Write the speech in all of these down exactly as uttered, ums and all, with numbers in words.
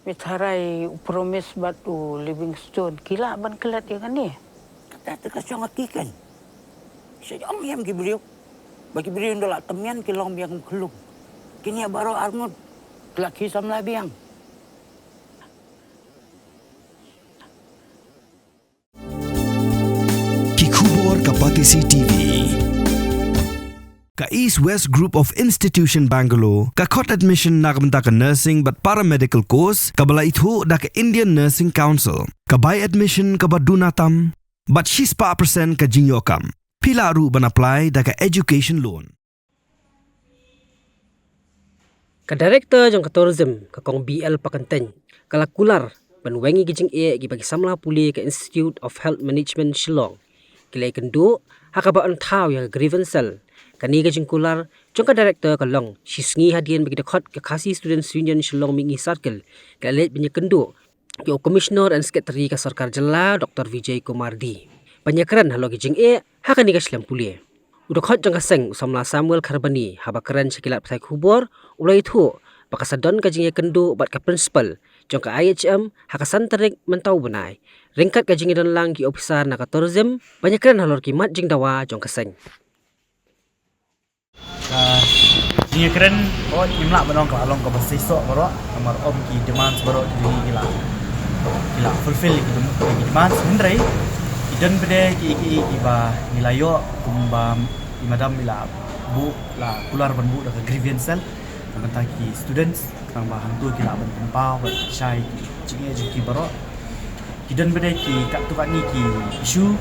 Mithara u Promise bad u Livingstone ki lah ban klet ïa kane. Kata te ka shong ha ki kan. Sha ïam ïam ki briew. Ba ki briew nda la temian ki long biang khlung. Kine baroh arngut ki la ki samla biang. Ki khubor ka Batesi T V. Ka East West Group of Institution Bangalore ka khot admission na ka bynta ka nursing bad paramedical course kaba la ithuh da ka Indian Nursing Council. Ka bai admission kaba duna tam bad shispah percent ka jingïoh kam. Phi lah ruh ban apply da ka education loan. Ka Director jong ka Tourism, ka Kong B L Pakyntein, ka la kular ban weng ïa ki jingeh kiba ki samla pule ka Institute of Health Management Shillong ki la ïakynduh ha kaba yn thaw ïa ka grievance cell. Kane ka jingkular jong ka Director ka long shisngi hadien ba ki dkhot ka Khasi Students Union Shillong Mihngi Circle ki la leit ban ïakynduh ïa u Commissioner and Secretary ka Sorkar Jylla, Doctor Vijay Kumar D, ban ïakren halor ki jingeh ha kane ka shlem pule. U dkhot jong ka seng, u samla Samuel Kharbani, haba kren sha ki lad pathai khubor, u la ïathuh ba ka sa don ka jingïakynduh bad ka Principal jong ka I H M ha ka san tarik mynta u bnai ryngkat ka jingïadon lang ki ophisar na ka Tourism ban ïakren halor ki mat jingdawa jong ka seng. Ka jingïakren, oh, ngim lah ban ong ka la long kaba seisoh baroh, namar ym ki demands baroh ki jong ngi ki la, ki la fulfill ki dem-, ki demands, hynrei ki don pat de ki, ki, kiba ngi la ïoh, kumba i madam i la buh, la kular ban buh da ka grievance cell na bynta ki students. Tang ba hangto ki lah ban pynpaw bad shai ki jingeh jong ki baroh. Ki don pat de ki katto katne ki issue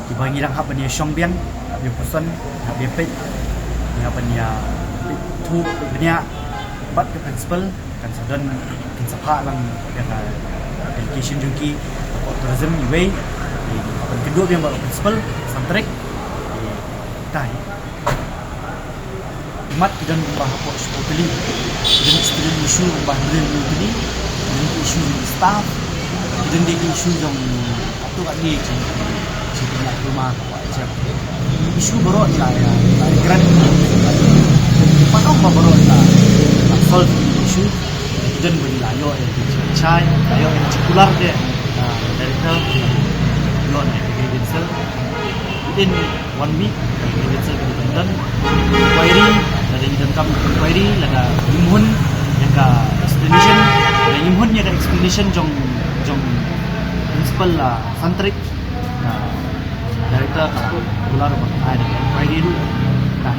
kiba ngi dang hap ban ïa shong biang, hap ïa puson, hap ïa peit, ngi hap ban ïa peit thuh, peit bniah bad ka Principal. Kan sa don, kan sa phah lang ïa ka delegation jong ki hapoh Tourism iwei. Ngi hap ban kynduh biang bad ka Principal san tarik. Ngi tai mat ki don kumba hapoh shiphew tylli. Ki don student issue kumba hynriew hynñiew tylli. Ki don ki issue jong staff. Ki don de ki issue jong katto katne jong, jong ki diploma, jong ki issue baroh ngi la, ngi la grant. Pat ong ba baroh ngi la, ngi la solve ki issue. Ki don ba ngi la ïoh ïa ki jingshai, la ïoh ïa ki jingkular de, ah, director, ïoh ïa ki grievance cell. Within one week, ka grievance cell ka dei ban don inquiry, lada ngi donkam inquiry, lada ngim hun ïa ka explanation, lada ngim hun ïa ka explanation jong, jong Principal, ah, san tarik, ah, director ka kular ban ai da ka inquiry ruh. Ka,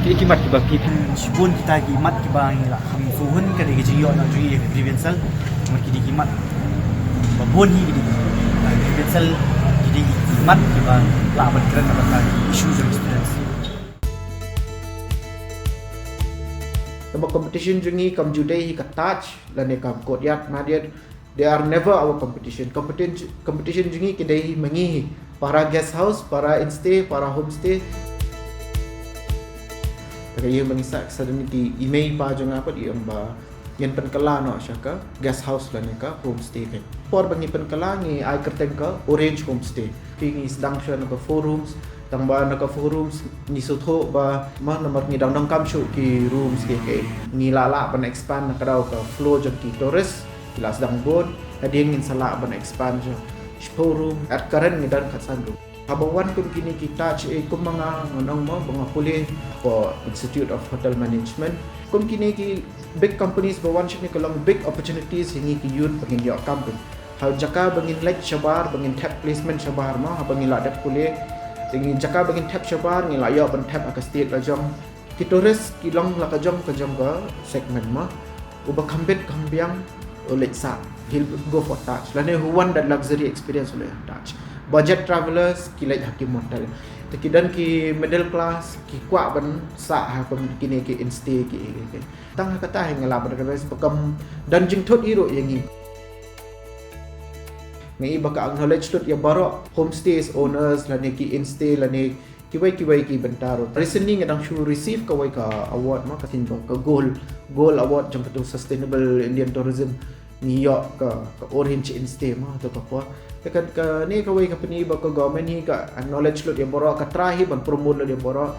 ki, ki mat kiba ki, shibun kita ki mat kiba ngi la kham sngewhun ka dei ka jingïoh na jong ngi ïa ka grievance cell. Namar ki dei ki mat ba bun hi ki dei ki, ah, grievance cell, ki dei ki mat kiba lah ban kren na ka bynta ki issue jong students. Kaba competition jong ngi kam ju dei hi ka Taj lane ka Courtyard Marriott. They are never our competition. Competition, competition jong ngi ki dei hi ma ngi hi. Para guest house, para instay, para homestay. Te ka ïa ma ngi sa, sa don ki i mei i pa jong nga pat i ong ba ngin pynkylla noh sha ka guest house lane ka homestay ka. Por ba ngi pynkylla ngi ai kyrteng ka Orange Homestay. Phi ngi sdang shuwa na ka four rooms, tang ba na ka four rooms ngi sngewthuh ba ma namar ngi dang donkam shuh ki rooms ki, ki. Ngi lah lah ban expand na ka daw ka flow jong ki tourist. Ki la sdang bun, hadien ngin sa lah ban expand sha shiphew room, at current ngi don khatsan room. Haba wan kum kine ki Taj, eh, kum ma nga ngan ong mo, ba nga pule for Institute of Hotel Management. Kum kine ki big companies ba wan shane ka long big opportunities ïa ngi ki youth ba ngin ïoh kam pyn. Ha jaka ba ngin leit shabar, ba ngin thep placement shabar mo, haba ngi la dep pule. Te ngi jaka ba ngin thep shabar, ngi la ïoh ban thep ha ka state la jong. Ki tourist ki long la ka jong ka jong ka segment mo. Uba kham bit kham biang u leit sah, he'll go for Taj. Lane who want that luxury experience u leit Taj. Budget travelers ki leit ha ki motel. Te ki don ki middle class ki kwah ban sah ha kum kine ki instay ki, ki, ki. Tang ha kata hi nga lah ban advise ba kam don jingthut hi ruh ïa ngi. Nga i ba ka acknowledge lut ïa baroh homestays owners lane ki instay lane kiwei kiwei ki bynta ruh. Recently nga dang shu receive kawei ka award mo, ka tin ba ka gold, gold award jong katu Sustainable Indian Tourism. Ngi ïoh ka, ka Orange Instay mo, tu ka por. Te ka, kane kawei ka pyni ba ka government hi ka acknowledge lut ïa baroh, ka try hi ban promote lut ïa baroh.